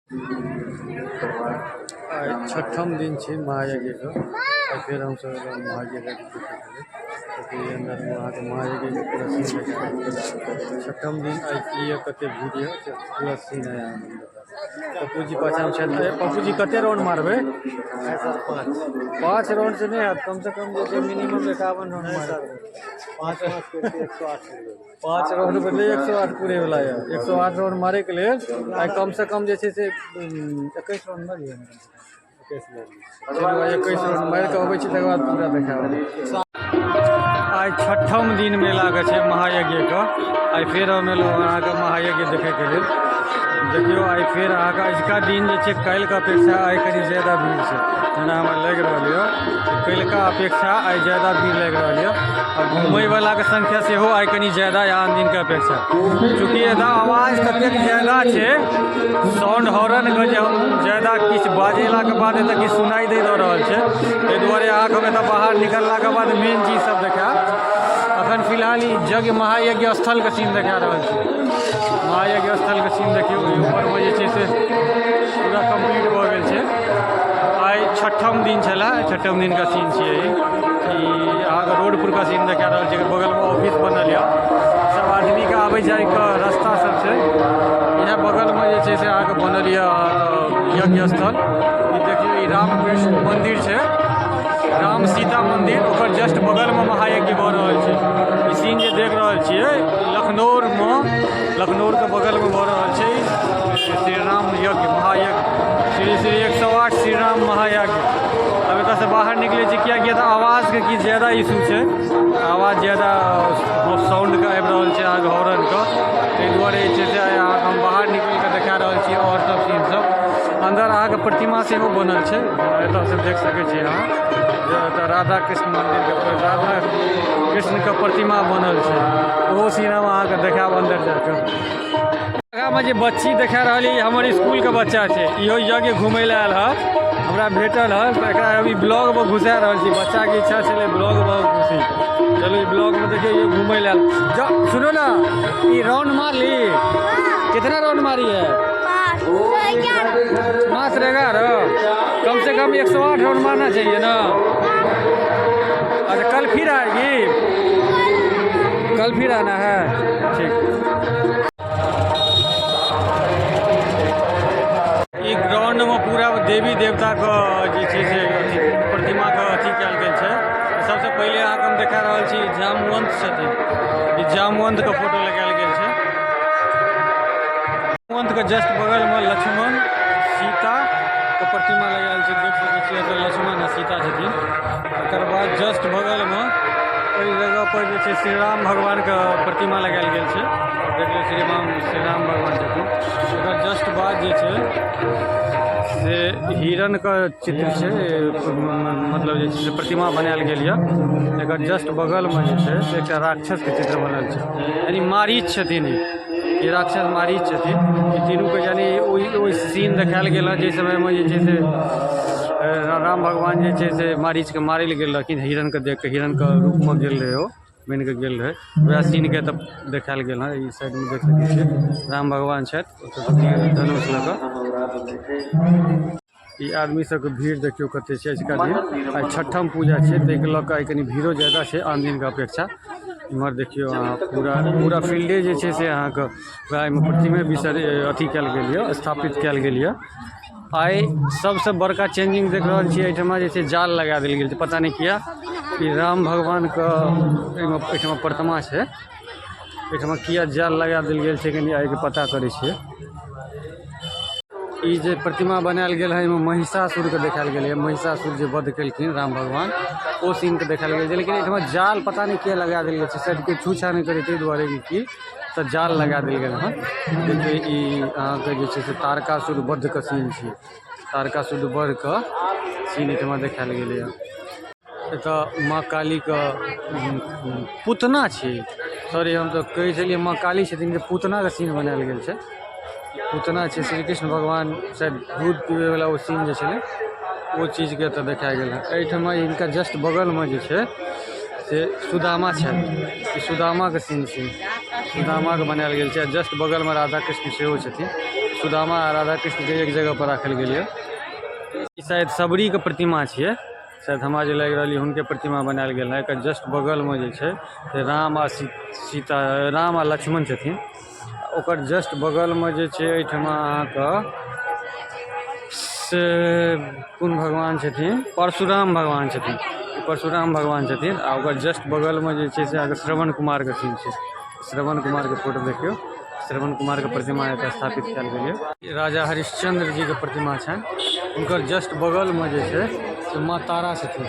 आइ छठम दिन छी महायज्ञके। आइ फेर हमसभ एलहुँ महायज्ञके देखैके लेल, कियाकि अन्दरमे अहाँके महायज्ञके पूरा सीन देखा। छठम दिन आइ की यऽ, कते भीड़ यऽ, से पूरा सीन आइ अहाँके देखा। पप्पू जी पाछाँमे छथि। पप्पू जी, कते राउंड मारबै? 5 राउंड से नहि हैत, कमसँ कम जे छै मिनिमम 51 राउंड मारबै। पाँच पाँच करके 108। 5 राउंड भेलै, 108 पूरे वला यऽ। 108 राउंड मारैके लेल आइ कमसँ कम जे छै से 21 राउंड मारियै। 21 मारि। चलू, आइ 21 राउंड मारि कऽ अबै छी, तकर बाद पूरा देखायब। आइ छठम दिन मेलाके छै महायज्ञके। आइ फेर हम एलहुँ अहाँके महायज्ञ देखैके लेल। देखियौ, आइ फेर अहाँके अजुका दिन जे छै, काल्हिके अपेक्षा आइ कनि ज्यादा भीड़ छै, जेना हमरा लागि रहल यऽ। काल्हिका अपेक्षा आइ ज्यादा भीड़ लागि रहल यऽ आ घुमयवलाके संख्या सेहो आइ कनि ज्यादा यऽ आन दिनके अपेक्षा। चूँकि एतऽ आवाज ततेक ज्यादा छै साउंड हॉर्नके जे हम ज्यादा किछु बाजेलाके बाद एतऽ किछु सुनाइ नहि दऽ रहल छै। ताहि दुआरे अहाँके हम एतऽ बाहर निकललाके बाद मेन चीज सब देखायब। अखन फिलहाल ई यज्ञ, महायज्ञ स्थलके सीन देखा रहल छी। महायज्ञ स्थलके सीन देखियौ। ओहि ऊपरमे जे छै से पूरा कम्प्लीट भऽ गेल छै। आइ छठम दिन छलै, छठम दिनका सीन छियै ई। ई अहाँके रोड परका सीन देखा रहल छै। बगलमे ऑफिस बनल यऽ, सब आदमीके आबै जाइके रास्ता सब छै। इएह बगलमे जे छै से अहाँके बनल यऽ अहाँके यज्ञ स्थल। ई देखियौ, ई रामकृष्ण मन्दिर छै, राम सीता मन्दिर, ओकर जस्ट बगलमे महायज्ञ भऽ रहल छै। ई सीन जे देख रहल छियै, लखनौरमे, लखनौरके बगलमे भऽ रहल छै श्री राम यज्ञ, महायज्ञ, श्री श्री 108 श्री राम महायज्ञ। अब एतऽसँ बाहर निकलै छी, किएकि एतऽ आवाजके किछु ज्यादा इशू छै। आवाज ज्यादा साउंडके आबि रहल छै अहाँके हॉर्नके। ताहि दुआरे जे छै से अहाँके हम बाहर निकलि कऽ देखा रहल छी आओर सब सीन सब। अन्दर अहाँके प्रतिमा सेहो बनल छै, एतऽसँ देख सकै छी अहाँ जे एतऽ राधा कृष्ण मन्दिरके, राधा कृष्णके प्रतिमा बनल छै। ओहो सीन हम अहाँके देखायब अन्दर जाकऽ। आगामे जे बच्ची देखा रहल यऽ, हमर इसकुलके बच्चा छै। इहो यज्ञ घुमै लए आयल हँ, हमरा भेटल हँ, तऽ एकरा अभी ब्लॉगमे घुसा रहल छी। बच्चाके इच्छा छलै ब्लॉगमे घुसी। चलू, ई ब्लॉगमे देखियौ, ये घुमै लए आयल। जा, सुनो ना, ई राउंड मार ली? कितना राउंड मारी है? 5 11। मात्र 11? कम से कम 108 राउंड मारना चाहिए ना। अच्छा, कल फिर आएगी? कल फिर आना है, ठीक। ई ग्राउंडमे पूरा देवी देवताके जे छै से अथी प्रतिमाके अथी कयल गेल छै। सबसँ पहिले अहाँके हम देखा रहल छी, जामवंत छथिन। ई जामवंतके फोटो लगायल गेल छै। जामवंतके जस्ट बगलमे लक्ष्मण सीता के प्रतिमा लगायल छै। देख सकै छियै, एतऽ लक्ष्मण आ सीता छथिन। ओकर बाद जस्ट बगलमे ओहि जगह पर जे छै श्री राम भगवानके प्रतिमा लगायल गेल छै। देख लियौ, श्री राम भगवान छथिन। ओकर जस्ट बाद जे छै से हिरणके चित्र छै, मतलब जे छै से प्रतिमा बनायल गेल यऽ। एकर जस्ट बगलमे जे छै से एकटा राक्षसके चित्र बनल छै, यानी मारीच छथिन ई। ई राक्षस मारीच छथिन। ई तीनूके यानी ओहि ओहि सीन देखायल गेल हँ, जाहि समयमे जे छै से राम भगवान जे छै से मारीचके मारै लए गेल रहथिन। हिरणके देख कऽ, हिरणके रूपमे गेल रहै, ओ बनि कऽ गेल रहै। वएह सीनके एतऽ देखायल गेल हँ। ई साइडमे देख सकै छियै, राम भगवान छथि ओतऽ धनुष लऽ कऽ। ई आदमी सबके भीड़ देखियौ कते छै अजुका दिन। आइ छठम पूजा छै, ताहिके लऽ कऽ आइ कनि भीड़ो ज्यादा छै आन दिनके अपेक्षा। इम्हर देखियौ अहाँ, पूरा पूरा फील्डे जे छै से अहाँके पूरा एहिमे प्रतिमे विसर अथी कयल गेल यऽ, स्थापित कयल गेल यऽ। आइ सबसँ बड़का चेंजिंग देख रहल छियै, एहिठमा जे छै जाल लगा देल गेल छै, पता नहि किया। ई राम भगवानके एहिमे एहिठमा प्रतिमा छै। एहिठमा किया जाल लगा देल गेल छै, कनि आइके पता करै छियै। ई जे प्रतिमा बनायल गेल है, एहिमे महिषासुरके देखायल गेलै। महिषासुर जे वध केलखिन राम भगवान, ओ सीनके देखायल गेल छै। लेकिन एहिठमा जाल पता नहि किया लगा देल गेल छै। शायद कोइ छूछा नहि करै ताहि दुआरे कि की, तऽ जाल लगा देल गेल हँ। देखियौ, ई अहाँके जे छै से तारकासुर वधके सीन छै। तारकासुर वधके सीन एहिठमा देखायल गेलैए। एतऽ माँ कालीके पूतना छै। सॉरी, हम तऽ कहै छलियै माँ काली छथिन, जे पूतनाके सीन बनायल गेल छै। पूतना छै। श्री कृष्ण भगवान शायद दूध पीबैवला ओ सीन जे छलै, ओ चीजके एतऽ देखायल गेल हँ। एहिठमा हिनका जस्ट बगलमे जे छै से सुदामा छथि। ई सुदामाके सीन छै, सुदामाके बनायल गेल छै आ जस्ट बगलमे राधा कृष्ण सेहो छथिन। सुदामा आ राधा कृष्णके एक जगह पर राखल गेल यऽ। ई शायद सबरीके प्रतिमा छियै, शायद हमरा जे लागि रहल यऽ हुनके प्रतिमा बनायल गेल है। एकर जस्ट बगलमे जे छै से राम आ सीता, राम आ लक्ष्मण छथिन। ओकर जस्ट बगलमे जे छै एहिठमा अहाँके से कोन भगवान छथिन, परशुराम भगवान छथिन, परशुराम भगवान छथिन। आ ओकर जस्ट बगलमे जे छै से अहाँके श्रवण कुमारके सीन छै। श्रवण कुमारके फोटो देखियौ, श्रवण कुमारके प्रतिमा एतऽ स्थापित कयल गेल यऽ। राजा हरिश्चंद्र जीके प्रतिमा छनि। हुनकर जस्ट बगलमे जे छै से माँ तारा छथिन,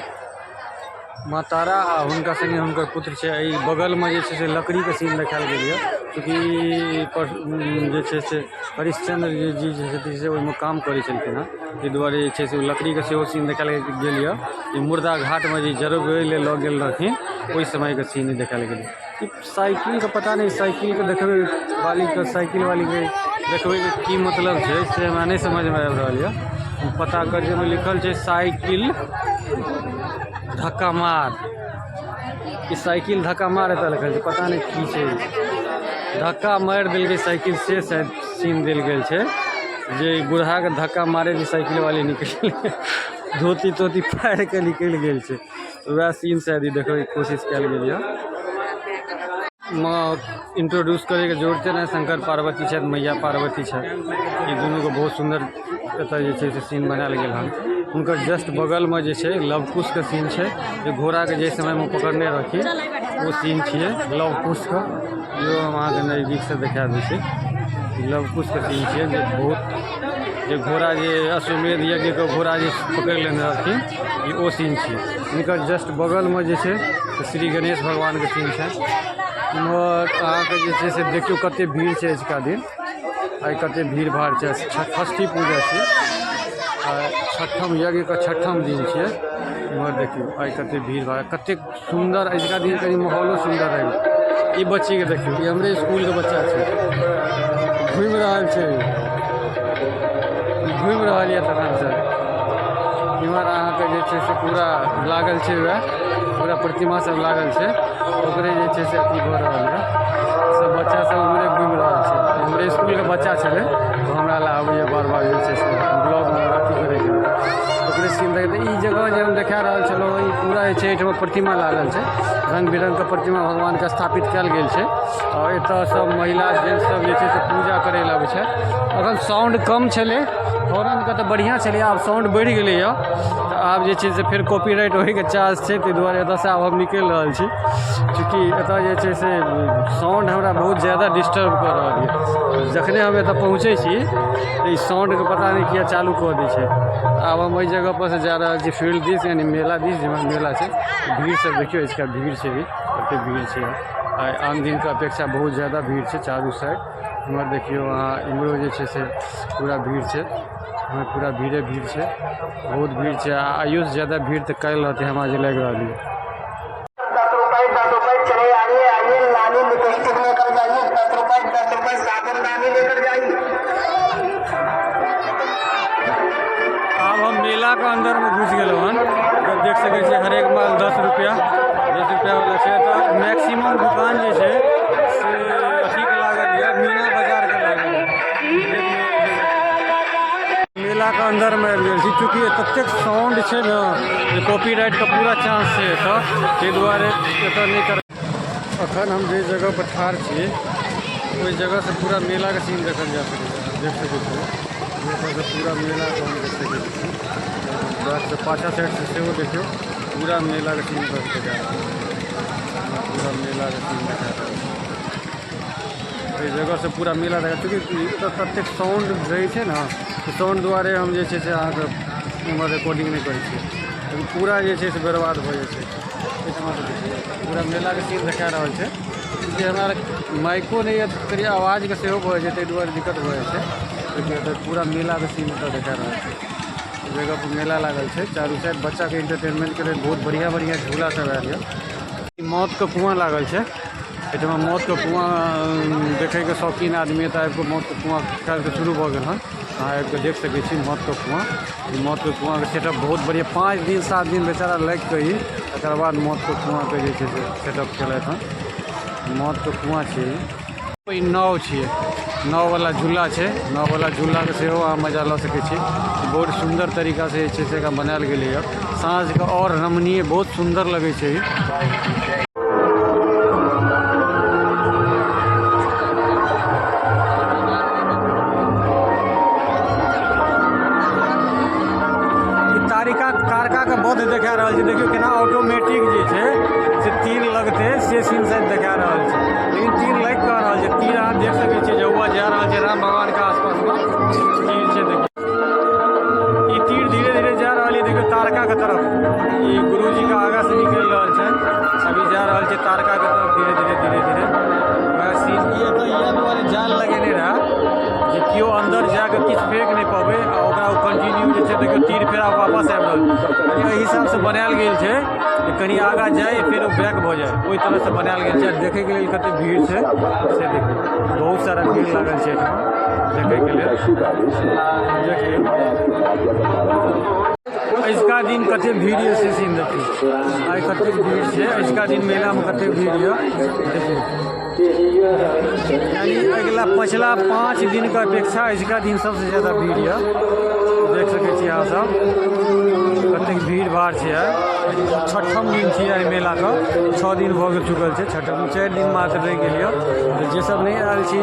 माँ तारा आ हुनका सङ्गे हुनकर पुत्र छै। एहि बगलमे जे छै से लकड़ीके सीन देखायल गेल यऽ, चूँकि पर जे छै से हरिश्चंद्र जी जे छथिन से ओहिमे काम करै छलखिन हँ, ताहि दुआरे जे छै से ओ लकड़ीके सेहो सीन देखायल गेल यऽ। ई मुर्दा घाटमे जे जरबै लए लऽ गेल रहथिन ओहि समयके सीन देखायल गेल। ई साइकिलके पता नहि, साइकिलके देखबै वालीके, साइकिल वालीके देखबैके की मतलब छै से हमरा नहि समझमे आबि रहल यऽ। पता कर जे लिखल छै साइकिल धक्का मार, ई साइकिल धक्का मार एतऽ लिखल छै, पता नहि की छै। धक्का मारि देलकै साइकिल से शायद सीन देल गेल छै जे बूढ़ाके धक्का मारे जे साइकिल वाली निकलि धोती तोती फाड़ि कऽ निकलि गेल छै, वएह सीन शायद ई देखबैके कोशिश कयल गेल यऽ। इंट्रोड्यूस करैके जरूरते नहि, शंकर पार्वती छथि, मैया पार्वती छथि, ई दुनूके बहुत सुन्दर एतऽ जे छै से सीन बनायल गेल हन। हुनकर जस्ट बगलमे जे छै लव कुशके सीन छै, जे घोड़ाके जाहि समयमे पकड़ने रहथिन ओ सीन छियै लव कुशके। इहो हम अहाँके नजदीकसँ देखा दै छी, लव कुशके सीन छियै जे बहुत जे घोड़ा जे अश्वमेध यज्ञके घोड़ा जे पकड़ि लेने रहथिन, ई ओ सीन छियै। हिनकर जस्ट बगलमे जे छै से श्री गणेश भगवानके सीन छै। इम्हर अहाँके जे छै से देखियौ कते भीड़ छै अजुका दिन, आइ कते भीड़ भाड़ छै। षष्ठी पूजा छै, छठम यज्ञके छठम दिन छियै। इम्हर देखियौ आइ कते भीड़ भाड़, कतेक सुन्दर अजुका दिन, कनि माहौलो सुन्दर रहै। ई बच्चीके देखियौ, ई हमरे इसकुलके बच्चा छै, घुमि रहल छै, घुमि रहल यऽ तखनसँ। इम्हर अहाँके जे छै से पूरा लागल छै, वएह पूरा प्रतिमा सब लागल छै, ओकरे जे छै से अथी भऽ रहल यऽ। सब बच्चा सब उम्हरे घुमि रहल छै। हमरे इसकुलके बच्चा छलै, ओ हमरा लए आबैए बार बार जे छै से ब्लॉगमे अथी करैके, ओकरे सीन देखै। ई जगह जे हम देखा रहल छलहुँ, ई पूरा जे छै एहिठमा प्रतिमा लागल छै, रङ्ग बिरङ्गके प्रतिमा भगवानके स्थापित कयल गेल छै। आओर एतऽ सब महिला जेंट्स सब जे छै से पूजा करै लए आबै छै। अखन साउंड कम छलै, हॉर्नके तऽ बढ़िआँ छलै, आब साउंड बढ़ि गेलैए, तऽ आब जे छै से फेर कॉपीराइट होइके चांस छै, ताहि दुआरे एतऽसँ आब हम निकलि रहल छी, चूँकि एतऽ जे छै से साउंड हमरा बहुत ज्यादा डिस्टर्ब कऽ रहल यऽ। जखने हम एतऽ पहुँचै छी तऽ ई साउंडके पता नहि किया चालू कऽ दै छै। आब हम एहि जगहपर से जा रहल छी फील्ड दिस, यानी मेला दिस, जाहिमे मेला छै। भीड़ सब देखियौ, अजुका भीड़ छै भी कते भीड़ छै। आइ आन दिनके अपेक्षा बहुत ज्यादा भीड़ छै चारू साइड। इम्हर देखियौ अहाँ, इम्हरो जे छै से पूरा भीड़ छै, इम्हर पूरा भीड़े भीड़ छै, बहुत भीड़ छै। आ आइयोसँ ज्यादा भीड़ तऽ काल्हि रहतै हमरा जे लागि रहल यऽ। 10 रुपए 10 रुपए चले आइए आइए, लाली लिपस्टिक लेकर जाइए, 10 रुपए 10 रुपए साबुनदानी लेकर जाइए। आब हम मेलाके अन्दरमे घुसि गेलहुँ हन। तऽ देख सकै छियै हरेक माल 10 रुपैआ 10 रुपैआवला छै। तऽ मैक्सिमम दुकान जे छै से अथीके लागल यऽ, मीना बाजारके लागल यऽ। मेलाके अन्दरमे आबि गेल छी। चूँकि ततेक साउंड छै ने जे कॉपीराइटके पूरा चांस छै एतऽ, ताहि दुआरे एतऽ नहि कर। अखन हम जे जगह पर ठाढ़ छी ओहि जगहसँ पूरा मेलाके सीन देखल जा सकै छै। देख सकै छी एतऽसँ पूरा मेलाके हम देख सकै छी। बैकसँ पाछा साइडसँ सेहो देखियौ, पूरा मेलाके सीन देखल जा रहल छै, पूरा मेलाके सीन देखा रहल छै। एहि जगहसँ पूरा मेला देखा, चूँकि एतऽ ततेक साउंड रहै छै ने, साउंड दुआरे हम जे छै से अहाँके एम्हर रिकॉर्डिंग नहि करै छियै, पूरा जे छै से बर्बाद भऽ जाइ छै। एहिठमासँ देखियौ पूरा मेलाके सीन देखा रहल छै। चूँकि हमरा माइको नहि यऽ, कनि आवाजके सेहो भऽ जाइ छै, ताहि दुआरे दिक्कत भऽ जाइ छै। देखियौ एतऽ पूरा मेलाके सीन एतऽ देखा रहल छै। एहि जगहपर मेला लागल छै, चारू साइड बच्चाके एंटरटेनमेंटके लेल बहुत बढ़िआँ बढ़िआँ झूला सब आयल यऽ। ई मौतके कुआँ लागल छै, एहिठमा मौतके कुआँ देखैके शौकीन आदमी एतऽ आबिकऽ मौतके कुआँ काल्हिसँ शुरू भऽ गेल हन। अहाँ आबिकऽ देख सकै छी मौतके कुआँ। ई मौतके कुआँके सेटअप बहुत बढ़िआँ, 5 दिन 7 दिन बेचारा लागिकऽ ई तकर बाद मौतके कुआँके जे छै से सेटअप केलथि हन। मौतके कुआँ छियै ई। नाव छियै, नाववला झूला छै। नाववला झूलाके सेहो अहाँ मजा लऽ सकै छी। बहुत सुन्दर तरीकासँ जे छै से एकरा बनायल गेलैए। साँझके आओर रमणीय, बहुत सुन्दर लगै छै ई। ई तारिका तारका के बध देखा रहल छै। देखियौ केना ऑटोमेटिक जे छै से तीर लगतै, से सीन शायद देखा रहल छै, लेकिन तीर लागि कऽ रहल छै। तीर अहाँ देख सकै छियै, जौआ जा रहल छै राम भगवान के आसपास मे तीर छै। देखियौ, ई तीर धीरे धीरे जा रहल है। देखियौ, तारका के तरफ ई गुरुजी के आगा से निकलि रहल छै। अभी जा रहल छै तारका के तरफ धीरे धीरे धीरे धीरे। वएह सीन ई एतऽ इएह दुआरे जाल लगेने रहए जे केओ अन्दर जाके किछु फेक नहि पबै आ ओकरा ओ कंटिन्यू जे छै। देखियौ, तीर फेर आब वापस आबि रहल छै। कनि एहि हिसाबसँ बनायल गेल छै जे कनि आगाँ जाय, फेर ओ बैक भऽ जाय। ओहि तरहसँ बनायल गेल छै। आ देखैके लेल कते भीड़ छै से देखियौ। बहुत सारा भीड़ लागल छै एहिठाम देखैके लेल। देखियौ, अजुका दिन कते भीड़ यऽ से सीन देखियौ। आइ कते भीड़ छै, अजुका दिन मेलामे कते भीड़ यऽ देखियौ। यानी अगिला पछिला 5 दिनके अपेक्षा अजुका दिन सबसँ ज्यादा भीड़ यऽ। देख सकै छी अहाँ सब, कतेक भीड़ भाड़ छै आइ। छठम दिन छियै एहि मेलाके। 6 दिन भऽ गेल चुकल छै छठम, 4 दिन मात्र रहि गेल यऽ। तऽ जे सब नहि आयल छी,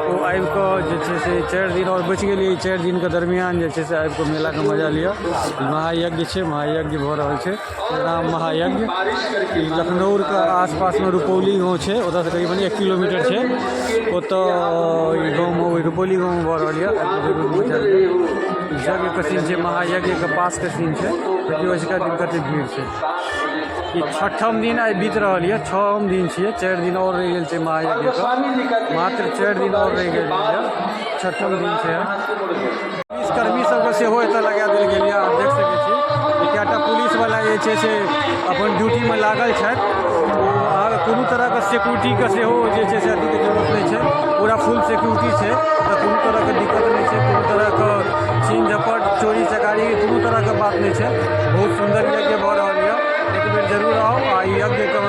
ओ आबि कऽ जे छै से, 4 दिन आओर बचि गेल। 4 दिनके दरमियान जे छै से आबि कऽ मेलाके मजा लिअ। महायज्ञ छै, महायज्ञ भऽ रहल छै, राम महायज्ञ। ई लखनऊके आसपासमे रुपौली गाँव छै, ओतऽसँ करीबन 1 किलोमीटर छै। ओतऽ ई गाँवमे, ओहि रुपौली गाँवमे भऽ रहल यऽ। आबि कऽ जरूर मजा लिअ। यज्ञके सीन छै, महायज्ञके पासके सीन छै। देखियौ, अजुका दिन कते भीड़ छै। ई छठम दिन आइ बीत रहल यऽ, छओम दिन छियै। 4 दिन आओर रहि गेल छै महायज्ञके। मात्र 4 दिन आओर रहि गेल यऽ, छठम दिन छै। पुलिसकर्मी सबके सेहो एतऽ लगा देल गेल यऽ। अहाँ देख सकै छी जे कएटा पुलिसवला जे छै से अपन ड्यूटीमे लागल छथि। ओ अहाँके कोनो तरहके सिक्योरिटीके सेहो जे छै से अथीके जरूरत नहि छै। पूरा फुल सिक्योरिटी छै, तऽ कोनो तरहके दिक्कत नहि छै। कोनो तरहके छीन झपट, चोरी चकारी, कोनो तरहके बात नहि छै। बहुत सुन्दर यज्ञ भऽ रहल यऽ। एक बेर जरूर आउ आ ई यज्ञके